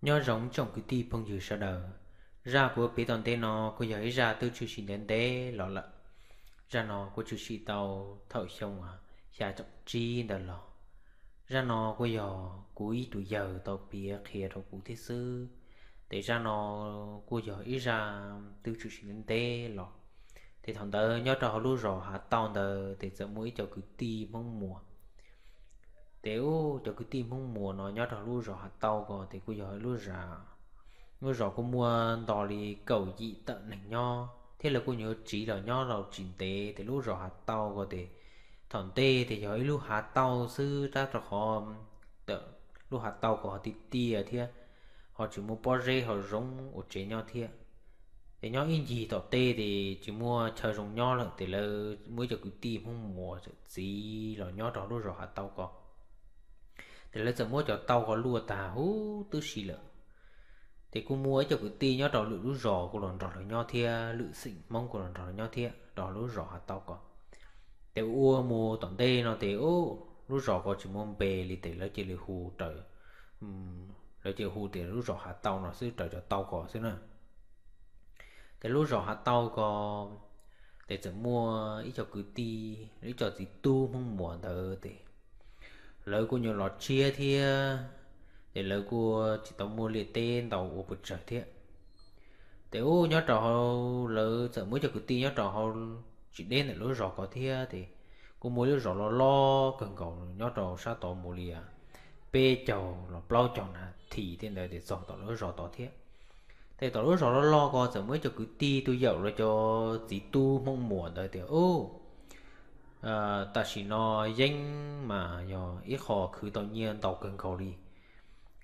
Nyob zoo tsoom kwv tij phooj ywg sawv daws, zaj kuv piav tom ntej no kuj yog ib zaj twb tshwm sim ntev ntev los lawm. Zaj no kuv tshwm sim tau thaum xyoo xya caum tsib ntawd los. Zaj no kuj yog kuv ib tug yawg tau piav qhia rau kuv thiab xwb. Ces zaj no kuj yog ib zaj twb tshwm sim ntev ntev los. Ces thaum ntawd nyob rau hauv lub zos Hav Tauj ntawd ces txawm muaj ib co kwv tij Hmoob Muas. Ces ub, cov kwv tij Hmoob Muas no nyob rau lub zos Hav Tauj ko ces kuj yog ib lub zos, lub zos kuj muaj nto li kaum yim tawm neeg nyob thiab lawv kuj nyuam tsiv los nyob los tsis ntev. Ces lub zos Hav Tauj ko ces thaum ntej ces yog ib lub hav tauj xwb tab rau qhov lub hav tauj ko ho tiaj tiaj thiab ho tsis muaj pob zeb ho zoo ua tsev nyob thiab. Ces nyob ib ncig tom tej ces tsis muaj chaw zoo nyob lawm ces lawv muaj ib co kwv tij Hmoob Muas txawm txiv los nyob rau lub zos Hav Tauj ko. Ces lawv txawm muab cov tauj ko luaj tag huv tib si lawm. Ces kuj muaj ib co kwv tij nyob rau lwm lub zos kuj los nrog lawv nyob thiab, lwm xeem Hmoob kuj los nrog lawv nyob thiab rau lub zos Hav Tauj ko. Ces ua mus tom ntej no ces lub zos ko tsis muaj npe li ces lawv cia li hu raws, lawv cia li hu tias lub zos Hav Tauj no xwb raws cov tauj ko xwb na. Ces lub zos Hav Tauj ko ces txawm muaj ib co kwv tij, ib co txiv tub Hmoob Muas ntawd ces lawv kuj nyuam los tshiab thiab, ces lawv kuj tsis tau muaj liaj teb ntau ua pes tsawg thiab. Ces ub, nyob rau hauv lawv txawm muaj ib co kwv tij nyob rau hauv tsis deb ntawm lub zos ko thiab ces kuj muaj lub zos loj loj kawg nkaus nyob rau sab tod mus li peb caug los plaub caug nas this tej ntawd ces txog tom lub zos tod thiab. Ces tom lub zos loj loj ko txawm muaj ib co kwv tij tuaj yaum lawv cov txiv tub Hmoob Muas ntawd tias, Ub, tam sim no yeeb mas yog ib qho khwv tau nyiaj ntau kawg nkaus li,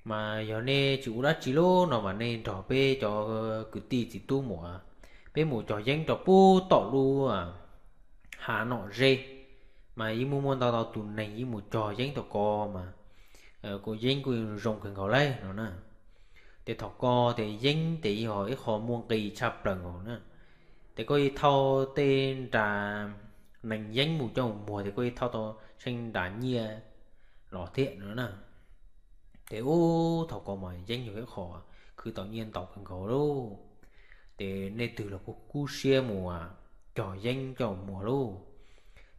mas yog nej tsis ua dab tsi lub no mas nej nrog peb cov kwv tij txiv tub Muas, peb mus cog yeeb rau pub tom lub hav Nom Zeb, mas yeej muaj muaj ntau ntau tus neeg yeej mus cog yeeb tom ko mas kuj yeeb kuj zoo kawg nkaus lauj no na. Ces thaum ko ces yeeb ces yog ib qho muaj nqis tshaj plaws nkaus na. Ces koj yeej thauj tej nra nees yeeb mus coj mus muag ces koj yeej thauj tau tsheej nra nyiaj los thiab no na. Ces ub, thaum ko mas yeeb yog ib qho khwv tau nyiaj ntau kawg nkaus lauj. Ces nej twg los kuj kub siab mus cog yeeb coj mus muag lauj.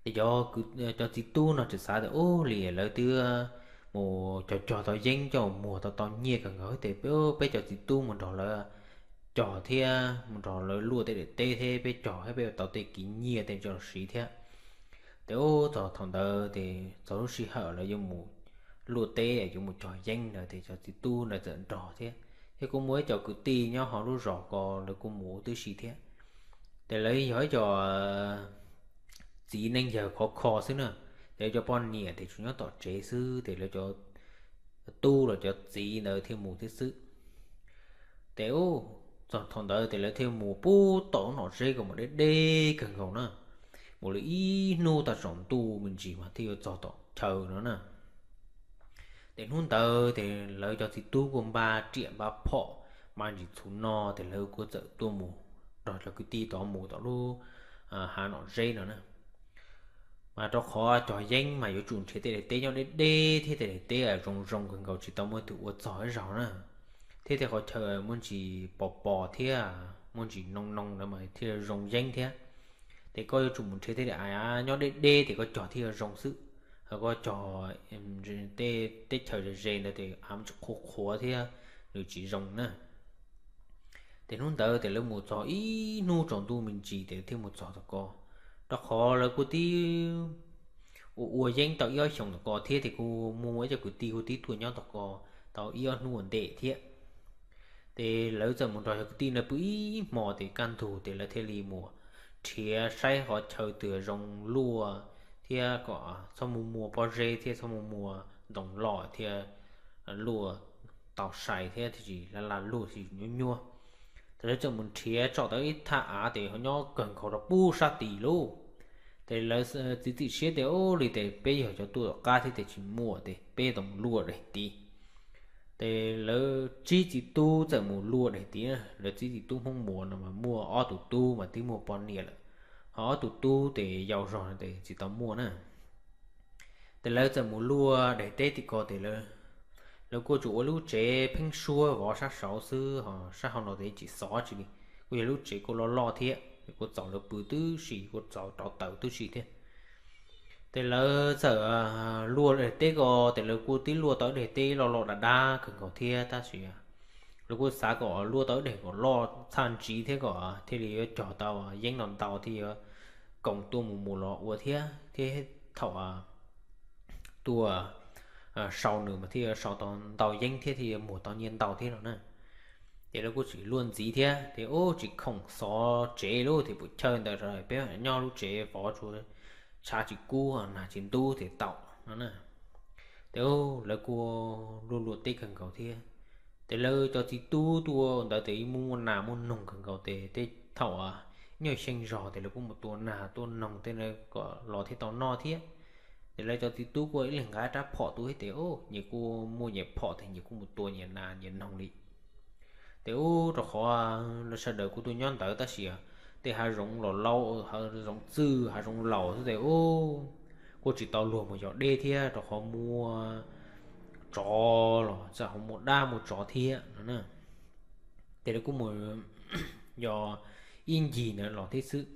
Ces cov txiv tub no txawm xav tias, Ub, li lawv twb mus cog cog tau yeeb coj mus muag tau tau nyiaj kawg nkaus ces peb cov txiv tub mus nrog lawv cog thiab mus nrog lawv luaj tej daim teb thiab peb cog thiab peb tau tej kev nyiaj tej tso siv thiab. Ces ub, txog thaum ntawd ces txog lub sij hawm lawv yuav mus luaj teb yuav mus cog yeeb ntawd ces cov txiv tub ntawd txawm nrog thiab, thiab kuj muaj ib co kwv tij nyob hauv lub zos ko lawv kuj mus tib si thiab. Ces lawv yog ib co txiv neej yawg khov kho xwb na, ces cov poj niam ces tsuas nyob tom tsev xwb ces lawv cov tub los cov txiv ntawd thiaj mus thiab xwb. Ces ub, txog thaum ntawd ces lawv thiaj mus pub tom lub Nom Zeb ko mas deb deb kawg nkaus na, mus li ib hnub tag tsaus ntuj me ntsis mas thiaj yuav txog tom chaw no na. Ces hnub ntawd ces lawv cov txiv tub kuj npaj riam npaj phom, npaj ntsis txhuv no ces lawv kuj txawm tuaj mus nrog cov kwv tij tod mus tom lub hav Nom Zeb no na. Mas rau qhov cog yeeb mas yuav tsum nrhiav tej daim teb nyob deb deb thiab tej daim teb zoo zoo kawg nkaus tsis tau muaj tus ua txog ib zaug na, thiab tej qhov chaw muaj ntsis pos pos thiab muaj ntsis noo noo ntawd mas thiaj zoo yeeb thiab. Ces koj yuav tsum mus nrhiav tej daim av nyob deb deb ces koj cog thiaj zoo xwb, ho koj cog tej teb chaws ze ze ntawd ces av tsis qhuav qhuav thiab nws tsis zoo na. Ces hnub ntawd ces lawv mus txog ib hnub tsaus ntuj me ntsis ces thiaj mus txog tom ko, rau qhov lawv kuj tib ua ua yeeb tau ib ob xyoos tom ko thiab ces kuj muaj muaj ib co kwv tij kuj tib tuaj nyob tom ko tau ib ob hnub ua ntej thiab. Ces lawv txawm mus nrog cov kwv tij ntawd pw ib hmo ces kaj ntug ces lawv thiaj li mus nrhiav saib qhov chaw twg zoo luaj thiab kom txhob mus muag pob zeb thiab txhob mus muag ntoo loj thiab luaj tau sai thiab thiaj tsis laj laj luaj thiaj tsis nyuab nyuab. Ces lawv txawm mus nrhiav tsom tau ib thaj av ces ho nyob kawg nkaus rau pub sab tid lauj. Ces lawv txiav txim siab tias, Ub, li ces peb yog cov tuaj tom qab thiab ces tsis muaj ces peb tau mus luaj daim tid. Ces lawv tsib txiv tub txawm mus luaj daim tid, lawv tsib txiv tub Hmoob Muas no mas muaj ob tug tub mas twb muaj poj niam lawm, ho ob tug tub ces yau zog ces tsis tau muaj na. Ces lawv txawm mus luaj daim teb tim ko ces lawv Lawv kuj tsuas ua lub tsev pheeb suab vov sab saud xwb, ho sab hauv no ces tsis xov tsi li. Kuj yog lub tsev kuj loj loj thiab, kuj txaus lawv pw tib si, kuj txaus rauv taws tib si thiab. Ces lawv txawm luaj daim teb ko, ces lawv kuj tib luaj tau ib daim teb loj loj dav dav kawg nkaus thiab, tab sis lawv kuj xav kom luaj tau ib daim kom loj txhaj ntsiv thiab kom thiaj li yuav cog tau yeeb no ntau thiab yuav koom tuaj mus mus los ua thiab, thiab thaum tuaj sau nws mas thiaj yuav sau tau ntau yeeb thiab thiaj yuav muag tau nyiaj ntau thiab no na. Ces lawv kuj tsis luaj ntxiv thiab, ces ub tsis khoom xov tsev lub thiab, pub chaw ntawd peb nyob lub tsev vov tsuas tshav tsis kub nag tsis ntub thiaj tau no na. Ces lawv kuj luaj luaj teb kawg nkaus thiab. Ces lawv cov txiv tub tuaj ntawd ces muaj muaj nas muaj noog kawg nkaus, ces tej thaum nyuaj xyeej zog ces lawv kuj mus tua nas tua noog tej kom los thiaj tau noj thiab. Ces lawv cov txiv tub kuj ib leeg nqa rab phom tuaj thiab, ces nyias kuj muaj nyias phom ces nyias kuj mus tua nyias nas nyias noog li. Ces ub rau qhov lawv sawv daws kuj tuaj nyob ntawd tab sis tej hav zoov los laus, hav zoov txwj hav zoov laus xwb ces ub kuj tsis tau luag mus yos dej thiab, rau qhov muaj tsov los txawm ho muaj dab muaj tsov thiab no na. Ces lawv kuj mus yos ib ncig ntawd los thiab xwb.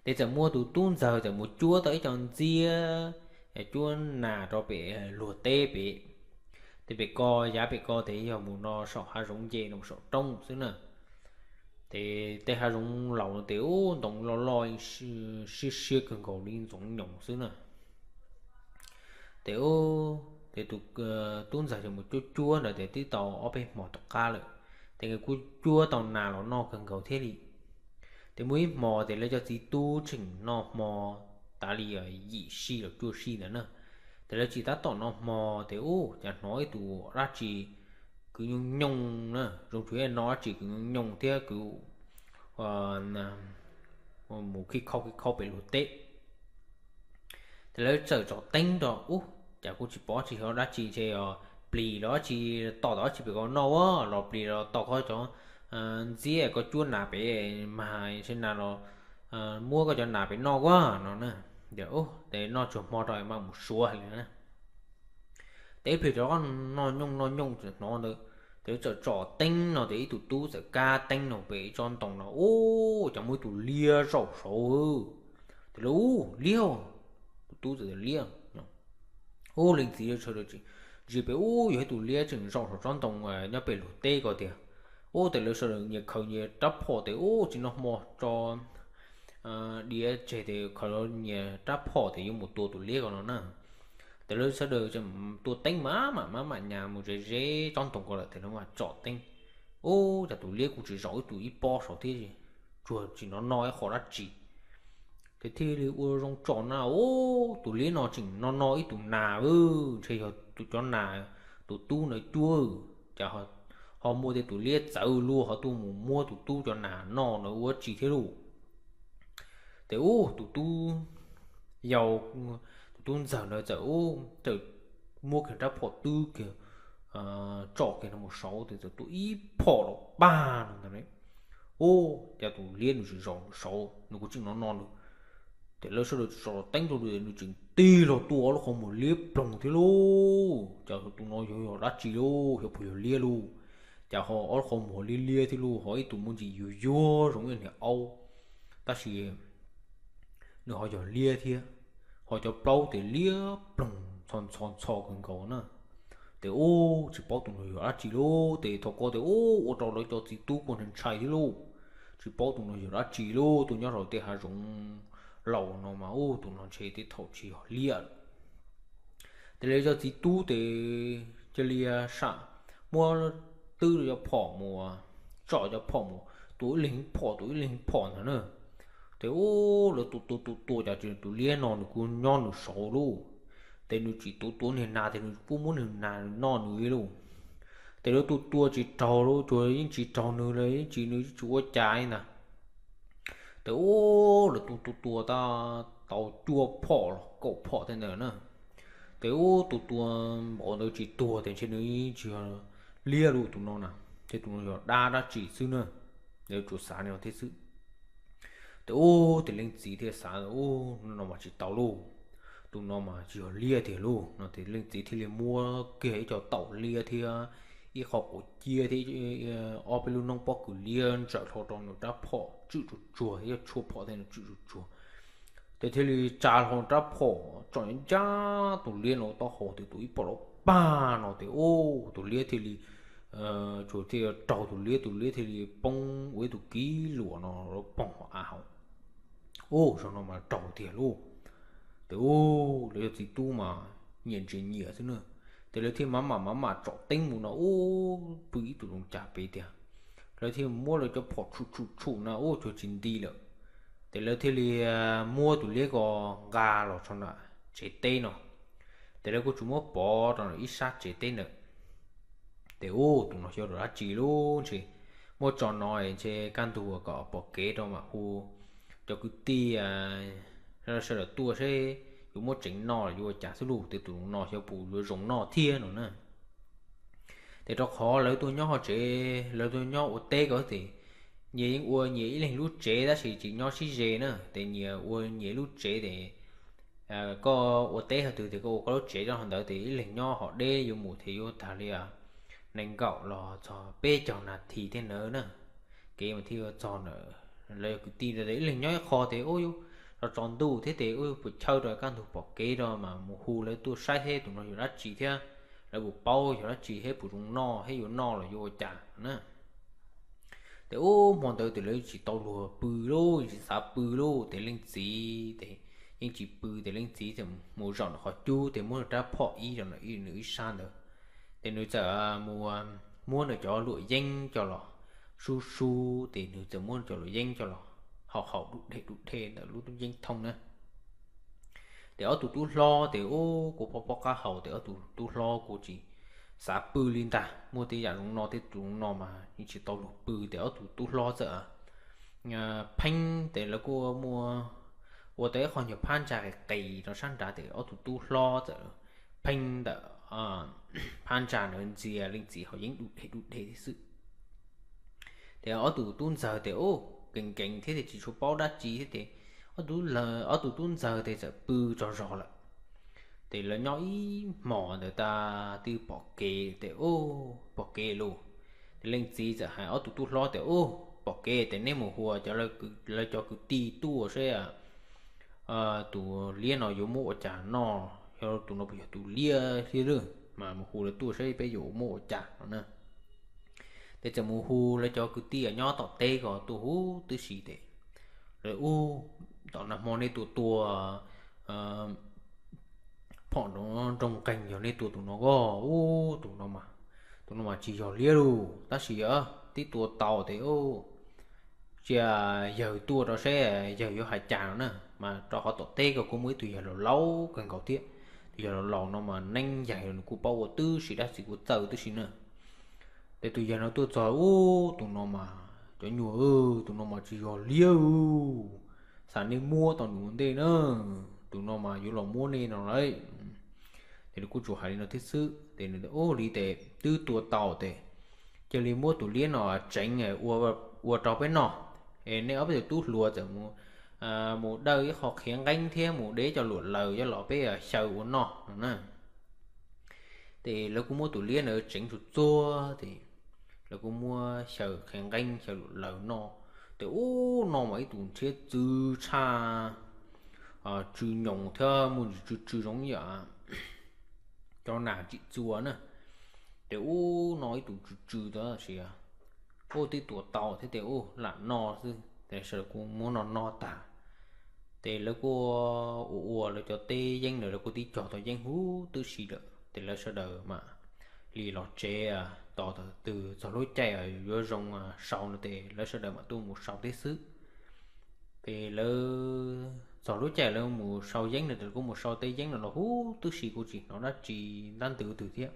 Ces txawm muaj tus tub ntxawg txawm mus cuab tau ib co ntxiab, cuab nas rau pem luag teb pem. Ces pem ko, yav pem ko ces yog mus no saum hav zoov nce no saum roob xwb na. Ces tej hav zoov laus no ces ub ntoo loj loj siab siab kawg nkaus li ntxoov nyoos xwb na. Ces ub, ces tus tub ntxawg ces mus cuab cuab ntawd ces twb tau ob peb hmo tom qab lawm. Ces nkawd kuj cuab tau nas los noj kawg nkaus thiab li. Ces muaj ib hmo ces lawv cov txiv tub tseem noj hmo tas li yim sij los cuaj sij ntawd na. Ces lawv tsis tab tom noj hmo ces ub cas hnov ib tus dab tsi kwv nyooj nyooj na, zoo tsuas yog no dab tsi kwv nyooj nyooj thiab kwv mus khib khaub khib khaub pem luag teb. Ces lawv txawm tsom teeb rau ub, cas kuj tsis pom tsis hnov dab tsi, ntshe yog plis los dab tsi tom tau dab tsi pem ko noj ua los plis los tom koj cov ntxiab koj cuab nas pem mas ntshe nas los muab koj cov nas pem noj ua no na. Ces noj tsuag hmo rau mam mus suav li na. Ces ib pliag rov qab noj nyooj noj nyooj txawm hnov ntawd, ces txawm tsom teeb no ces ib tug tub txawm kab teeb no pem ib tsob ntoo no ub cas muaj ib tus liab zaum saud. Ces lawv ub liab, tus tub txawm tias liab. Ub leej txiv sawv daws ntsia pem ub yog ib tus liab tseem zaum saum tsob ntoo nyob pem luag teb ko tiag. Ub ces lawv sawv daws nyias khaws nyias rab phom ces ub tsis noj hmo tso diav tseg ces khaws nyias rab phom ces yuav mus tua tus liab ko no na. Ces lawv sawv daws tua teeb mas mam maj mam nyas mus ze ze tsob ntoo ko lawm ces lawv mam tsom teeb. Ub cas tus liab kuj tsis zaum ib tug ib pob saud thiab, tsuas tsis hnov noj ib qho dab tsi. Ces thiaj li ua zoo tsom na ub tus liab no tseem noj noj ib tug nas, ntshe yog tus cov nas tus tub ntawd cuab, cas ho muaj tej tus liab txawv luaj ho tuaj mus muab tus tub cov nas noj ntawd ua dab tsi thiab lauj. Ces ub tus tub yau, tus tub ntxawg ntawd txawm ub txawm muab kiag rab phom twb kiag, tsom kiag no mus saud ces txawm tua ib phom los pag no ntag. Ub cas tus liab nws tseem zaum saud, nws kuj tseem noj noj nws. Ces lawv sawv daws tsom teeb rau nws, nws tseem tig los tua ob lub qhov muag liab ploog thiab lauj. Cas tus no yog yog dab tsi lauj, yog puas yog liab lauj? Cas ho ob lub qhov muag liab liab thiab lauj, ho ib tug muaj ntsis yuag yuag zoo ib niag aub, tab sis nws ho yog liab thiab, ho cov plaub ces liab ploog ntxhov ntxhov ntxhov kawg nkaus na. Ces ub tsis paub tus no yog dab tsi lauj, ces thaum ko ces ub ua rau lawv cov txiv tub kuj ntshai thiab lauj. Tsis paub tus no yog dab tsi lauj, tuaj nyob rau tej hav zoov laus no mas ub tus no ntshe tej thaum tsis yog liab. Ces lawv cov txiv tub ces cia li sam muab twb cov phom mus, tsom cov phom mus, tua ib leeg phom tua ib leeg phom ntag na. Ces ub lawv tua tua tua tua cas tus liab no nws kuj nyob nws saud lauj. Ces nws tsis tuav tuav niag nas ces nws kuj muab niag nas noj nws lauj. Ces lawv tua tua tsis raug lauj, tsuas yeej tsis raug nws los yeej tsis, nws yeej tsis ua cas li ntag. Ces ub lawv tua tua tua tau cuaj phom los kaum phom tej ntawd na. Ces ub tua tua npaum ntawd tsis tuag ces ntshe nws yeej tsis yog liab lauj tus no na, ces tus no yog dab dab tsi xwb na. Lawv tsuas xav li no thiab xwb. Ces ub ces leej txiv thiaj xav ub no mas tsis tau lauj. Tus no mas tsis yog liab tiag lauj no. Ces leej txiv thiaj li muab kiag ib co taum liab thiab ib qho quav ciab thiab ob peb lub noob pob kws liab ntsaws hlo rau nws rab phom tswm tsuag tsuag thiab, tshuaj phom thiab nws tswm tsuag tsuag. Ces thiaj li tsa hlo rab phom tsom ncaj tus liab no taub hau, tus ib phom los pag no ces ub, tus liab thiaj li, tsuas thiaj raug tus liab, tus liab thiaj li poob ua ib tug kiv luam no poog hauv av hauv. Ub, zaum no mas raug tiag lauj. Ces ub, lawv yog txiv tub mas nyiam ntsis nyiam xwb na. Ces lawv thiaj mam mam mam mam tsom teeb mus no ub, pw ib tug zoo cas pem tiag. Lawv thiaj muab lawv cov phom tshum tshum tshum na ub, tsuas tsis nti lawm. Ces lawv thiaj li muab tus liab ko nqa los tso nram tsev teb no. Ces lawv kuj tsuas muab pov rau nram ib sab tsev teb ntawd. Ces ub, tus no xyov dab tsi lub ntshe muab tso no ntshe kaj ntug kom pom kev rau mam hu cov kwv tij sawv daws tuaj seb yuav muab tsev noj los yuav ua cas xwb lauj, ces tus no xyov puas yuav zoo noj thiab no na. Ces rau qhov lawv tuaj nyob hauv tsev, lawv tuaj nyob ua teb ko ces nyias yeej ua nyias ib leeg lub tsev tab sis tsis nyob sib ze na, ces nyias ua nyias lub tsev ces koj ua teb hauv twg ces koj ua koj lub tsev rau hauv ntawd, ces ib leeg nyob hauv deb yuav mus ces yuav tag li nees nkaum los txog peb caug nas this thiab ntawd na. Kev mas thiaj yuav txog ntawm lawv yog kwv tij ntawd, ib leeg nyob ib qho ces ub yuav tsaus ntuj thiab ces ub yuav puas chaw rau kaj ntug pom kev rau mam mus hu lawv tuaj saib thiab tus no yog dab tsi thiab lawv puas paub yog dab tsi thiab puas zoo noj thiab yuav noj los yuav ua cas na. Ces ub hmo ntawd ces lawv tsis tau luag pw lauj, tsis xav pw lauj, ces leej txiv ces yeej tsis pw, ces leej txiv txawm mus zaum nram qhov cub ces muab nws rab phom ib rau nws ib sab ntawd. Ces nws txawm muab nws cov luam yeeb coj los sub sub, ces nws txawm muab nws cov luam yeeb coj los haus haus dub dhe dub dhe ntawm lub yeeb thooj na. Ces ob tug tub hlob ces ub kuj phob phob qab hau, ces ob tug tub hlob kuj tsis xav pw li ntag, muaj tej yam zoo no tej tus no mas yeej tsis tau luag pw, ces ob tug tub hlob txawm pheeb, ces lawv kuj muaj ua tau ib qho nyuag phab ntsa qis qis rau sab nrad, ces ob tug tub hlob txawm pheeb ntawm phab ntsa ntawd ntxias leej txiv haus yeeb dub dhe dub dhe thiab xwb. Ces ob tug tub ntxawg ces ub, keev nkees thiab ces tsis tshua paub dab tsi thiab ces ob tug tub ntxawg ces txawm pw tsaug zog lawm. Ces lawv nyob ib hmos ntawd tas twb pom kev ces ub, pom kev lauj. Ces leej txiv txawm hais ob tug tub hlob tias ub, pom kev ces neb mus hu lawv cov kwv tij tuaj seb tus liab no yuav muab ua cas noj, yog tus no puas yog tus liab thiab lawm mas mus hu lawv tuaj seb peb yuav muab ua cas no na. Ces txawm mus hu lawv cov kwv tij nyob tom teb ko tuaj huv tib si ces lawv ub, tom nag hmo nej tua tua phom nroo nqeeg yog nej tua tus no ko, ub, tus no mas, tus no mas tsis yog liab lauj, tab sis twb tua tau ces ub, cia yawg tuaj rau seb yawg yuav hais cas no na. Mas rau qhov tom teb ko kuj muaj ib tug yawg laus laus kawg nkaus thiab, tus yawg laus laus no mas neeb yaig los nws kuj paub ua tib si dab tsi kuj txawj tib si na. Ces tus yawg no tuaj txog ub, tus no mas cov nyuag, tus no mas tsis yog liab, xam nej muab tau nws ua ntej na, tus no mas yuav los muab nej no lawm. Ces nws kuj tsuas hais li no thiab xwb ces nws ub li ces twb tua tau ces cia li muab tus liab no tseev ua rau peb noj. Es nej ob peb tug tub hluas txawm mus dawj ib qho qhiav nqeeb thiab mus de cov luam laws coj los peb xyaw ua noj no na. Ces lawv kuj muab tus liab ntawd tseev tsuag tsuag ces lawv kuj muab xyaw qhiav nqeeb xyaw luam laws noj. Ces ub, noj mas ib tug ntshiab txwv tshaj, tsw nyoos thiab muaj ntsis tsw tsw zoo ib yam cov nas tsim txuas na. Ces ub, noj ib tug tsw tsw tau tab sis ub twb tua tau thiab ces ub lam noj xwb ces sawv daws kuj muab noj noj tag. Ces lawv kuj ua ua lawv cov teb yeeb ntawd, lawv kuj tib cog tau yeeb huv tib si lawm ces lawv sawv daws mam li los tsev. Tos thaum twg txog lub caij yuav zoo sau no ces lawv sawv daws mam tuaj mus sau tib xwb. Ces lawv txog lub caij lawv mus sau yeeb no ces lawv kuj mus sau tej yeeb no los huv tib si kuj tsis hnov dab tsi ntab ntws twg thiab.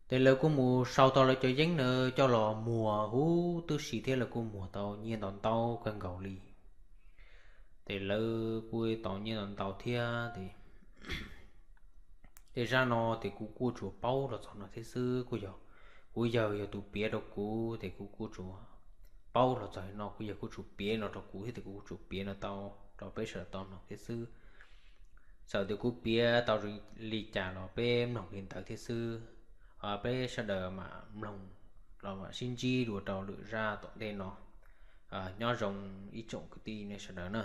Ces lawv kuj mus sau tau lawv cov yeeb ntawd coj los muag huv tib si thiab lawv kuj muag tau nyiaj ntau ntau kawg nkaus li. Ces lawv kuj tau nyiaj ntau ntau thiab ces tej zaj no ces kuv kuj tsuas paub los txog no thiab xwb. Kuj yog kuv yawg yog tus piav rau kuv ces kuv kuj tsuas paub los txog no, kuv yawg kuj tsuas piav no rau kuv thiab ces kuv kuj tsuas piav no tau rau peb sawv daws tau mloog thiab xwb. Txawm tias kuv piav tau zoo li cas los peb mloog li ntawd thiab xwb. Peb sawv daws mam mloog los mam sib ntsib dua rau lwm zaj tom ntej no. Nyob zoo ib tsoom kwv tij nej sawv daws na.